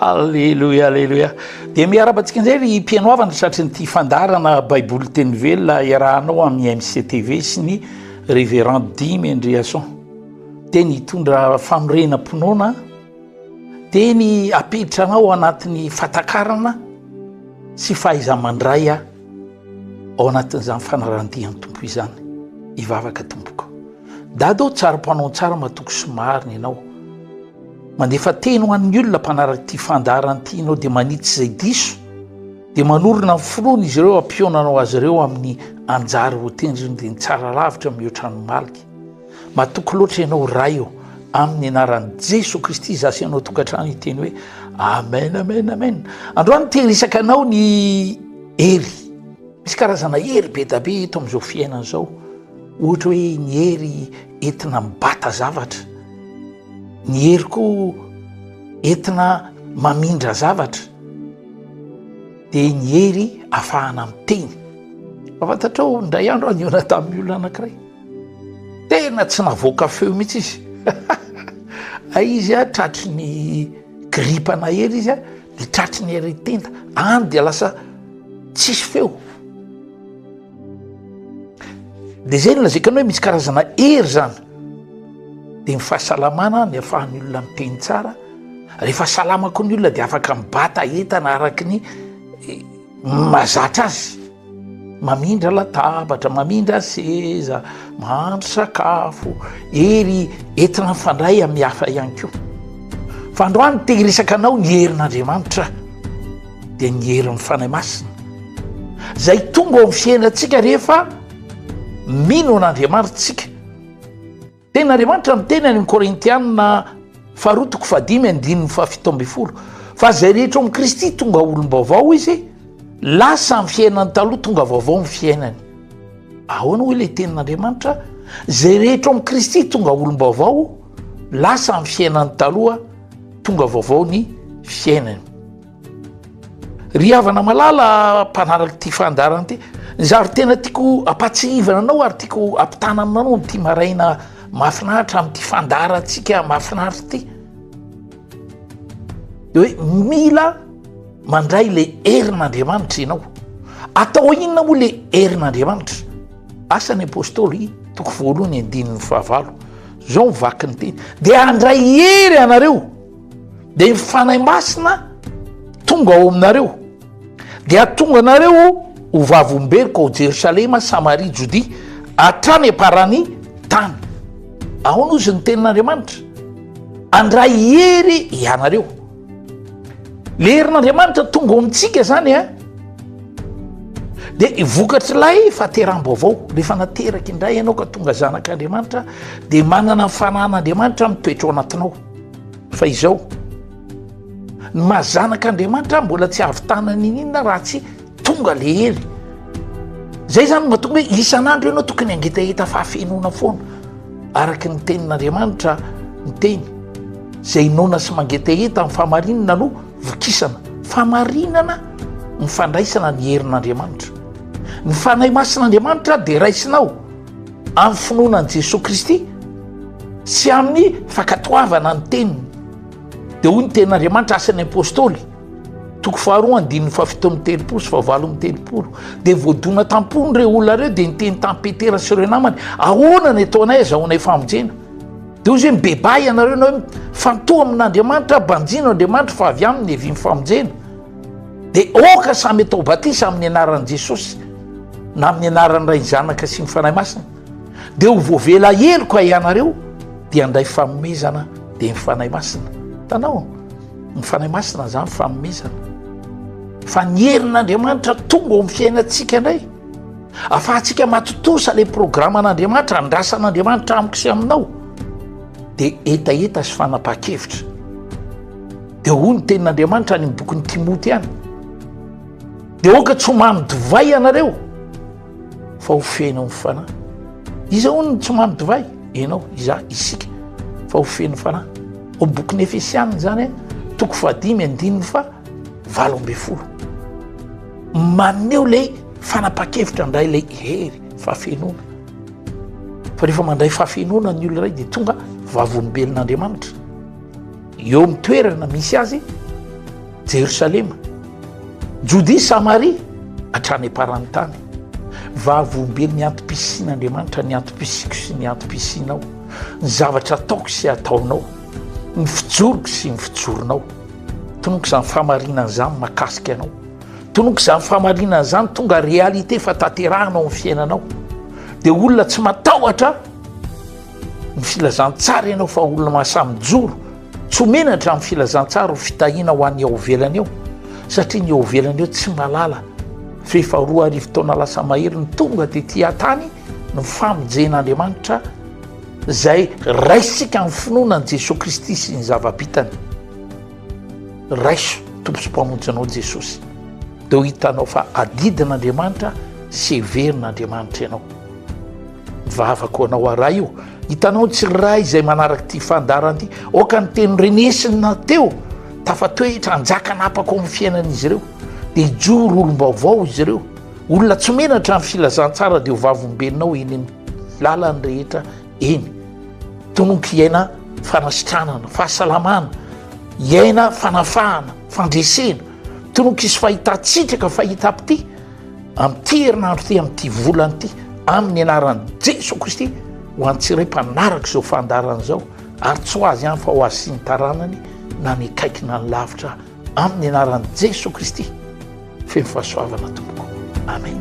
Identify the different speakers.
Speaker 1: Aleloia, aleloia. Dia miarahaba antsika indray ry mpihaino havana tratry ny ity fandaharana Baiboly Teny Velona iarahanao amin'ny MCTV sy ny Révérend Dimy Andriason. Teny hitondra fanorenam-pinoana, teny hampiditra anao ao anatin'ny fahatakarana sy fahaiza-mandray ao anatin'izany fanarahan-dian'ny Tompo izany. Hivavaka tompoko. Dada ô, tsara mpanao ny tsara, matoky sy marina ianao. Mandefa teny ho an'ny olona mpanaraka ity fandaharana ity ianao dia manitsy izay diso, dia manorina ny finoana izy ireo hampionanao azy ireo amin'ny anjara voatendriny dia ny tsara lavitra mihoatra ny malika. Matoky loatra ianao Ray ô, amin'ny anaran'i Jesoa Kristy izaho sy ianao tokantrano hiteny hoe Amen, amen, amen. Androany te hiresaka anao ny hery. Misy karazana hery be da be eto amin'izao fiainana izao. Ohatra hoe ny hery entina mibata zavatra, ny hery koa entina mamindra zavatra, dia ny hery afahana miteny. Fa fantatrao, indray andro aho nihaona tamin'ny olona anankiray. Tena tsy navoaka feo mihitsy izy. Ay izy a tratry ny gripa nahery izy a, dia tratry ny aretin-tenda. Any dia lasa tsisy feo. Dia zay no lazaiko anao hoe misy karazana hery zany. Dia ny fahasalamana ny ahafahan'ny olona miteny tsara. Rehefa salama koa ny olona dia afaka mibata entana araky ny eh, mazatra azy. Mamindra latabatra, mamindra seza, mahandro sakafo, hery entina mifandray amin'ny hafa ihany koa. Fa androany te hiresaka anao ny herin'Andriamanitra dia ny herin'ny Fanahy Masina. Izay tonga ao amin'ny fiainantsika rehefa mino an'Andriamanitra isika. Tenin'Andriamanitra miteny any amin'ny Korintianina faharoa toko fahadimy andininy faha-17 fa izay rehetra ao amin'i Kristy tonga olom-baovao izy, lasa ny fiainany taloha tonga vaovao ny fiainany. Ahoana hoy ilay tenin'Andriamanitra? Izay rehetra ao amin'i Kristy tonga olom-baovao, lasa ny fiainany taloha tonga vaovao ny fiainany. Ry havana malala mpanaraka ity fandaharana ity, ny zavatra tena tiako ampahatsiahivana anao ary tiako ampitana aminao amin'ity maraina mahafinaritra amin'ity fandaharantsika mahafinaritra ity, de hoe mila mandray le herin'Andriamanitra ianao. Atao inona moa le herin'Andriamanitra? Asan'ny Apostoly toko voalohany andininy fahavalo. Zao ny vaky ny teny, dia handray hery ianareo. Dia ny Fanahy Masina tonga ao aminareo, dia hatonga anareo ho vavolombeloko ao Jerosalema, Samaria, Jodia, hatrany am-paran'ny tany. Ahoana hozy ny tenin'Andriamanitra? Handray hery ianareo. Le herin'Andriamanitra tonga ao amintsika zany a, dia vokatr'ilay fahateram-baovao, rehefa nateraka indray ianao ka tonga zanak'Andriamanitra, dia manana ny fanahin'Andriamanitra mitoetra ao anatinao. Fa izao, ny maha zanak'Andriamanitra mbola tsy ahavitana niniana raha tsy tonga le hery. Zay zany mahatonga hoe isan'andro ianao tokony hangetaheta fahafenoana foana, araka ny tenin'Andriamanitra miteny, izay noana sy mangetaheta amin'ny fahamarinana no vokisana. Fahamarinana ny fandraisana ny herin'Andriamanitra. Ny Fanahy Masin'Andriamanitra dia raisinao. Amin'ny finoana an'i Jesoa Kristy sy amin'ny fankatoavana ny teniny. Dia hoy ny tenin'Andriamanitra Asan'ny Apostoly, toko faharoa andininy faha-37 sy faha-38, dia voadona tam-pony ireo olona ireo dia niteny tamin'i Petera sy ireo namany, ahoana ny ataonay azahoanay famonjena? Dia hoy izy hoe mibebaha ianareo na hoe mifantoha amin'Andriamanitra, banjino Andriamanitra fa avy aminy ny hevian'ny famonjena. Dia aoka samy atao batisa amin'ny anaran'i Jesosy na amin'ny anaran'ny Ray, ny Zanaka sy ny Fanahy Masina. Dia ho voavela heloka ianareo dia handray fanomezana dia ny Fanahy Masina. Hitanao? Ny Fanahy Masina izany fanomezana. Fa ny herin'Andriamanitra tonga ao amin'ny fiainantsika indray. Afahantsika matotosa ilay programan'Andriamanitra, andrasan'Andriamanitra amiko sy aminao. Dia hetaheta sy fanapahan-kevitra. Dia hoy ny tenin'Andriamanitra any amin'ny bokin'i Timoty any, dia aoka tsy ho mamy divay ianareo, fa ho feno amin'ny fanahy. Iza hono no tsy mamy divay? Ianao, izaho, isika, fa ho feno fanahy. Ao amin'ny bokin'ny Efesianina izany, toko fahadimy andininy faha 18. Maneho ilay fanapahan-kevitra handray ilay hery fahafenoana. Fa rehefa mandray fahafenoana ny olona iray dia tonga vavolombelon'Andriamanitra. Eo amin'ny toerana misy azy. Jerosalema, Jodia, Samaria, hatrany am-paran'ny tany. Vavolombelon'ny antom-pisian'Andriamanitra ny antom-pisiako sy ny antom-pisianao, ny zavatra ataoko sy ataonao, ny fijoroko sy ny fijoronao. Tononiko izany fahamarinana izany mahakasika anao. Tononiko izany fahamarinana izany tonga réalité fa tanterahana ao amin'ny fiainanao. Dia olona tsy matahotra ny filazantsara ianao fa olona mahasahy mijoro, tsy ho menatra amin'ny filazantsara ho fitahiana ho an'ny ao ivelany eo, satria ny eo ivelany eo tsy mahalala fa efa 2000 taona lasa mahery ny tonga tety an-tany ny famonjen'Andriamanitra izay raisintsika amin'ny finoana an'i Jesoa Kristy sy ny zava-bitany. Raiso Tompo sy Mpamonjy anao Jesosy, dia ho hitanao fa adidin'Andriamanitra sy heverin'Andriamanitra ianao. Mivavaka ho anao aho Ray o, hitanao ny tsirairay izay manaraka ity fandaharana ity, aoka ny teny renesina teo tafatoetra hanjaka hanapaka ao amin'ny fiainan'izy ireo, dia hijoro olom-baovao izy ireo, olona tsy menatra ny filazantsara dia ho vavolombelonao eny amin'ny lalany rehetra eny. Tononiko hiaina fanasitranana, fahasalamana, hiaina fanafahana, fandresena. Tononiko hisy fahitan-tsitraka, fahitam-pitia amin'ity herinandro ity, amin'ity volana ity, amin'ny anaran'i Jesoa Kristy ho an'ny tsiray mpanaraka izao fandaharana izao, ary tsy ho azy ihany fa ho azy sy ny taranany na ny akaiky na ny lavitra, amin'ny anaran'i Jesoa Kristy. Feno fahasoavana tompoko. Amen.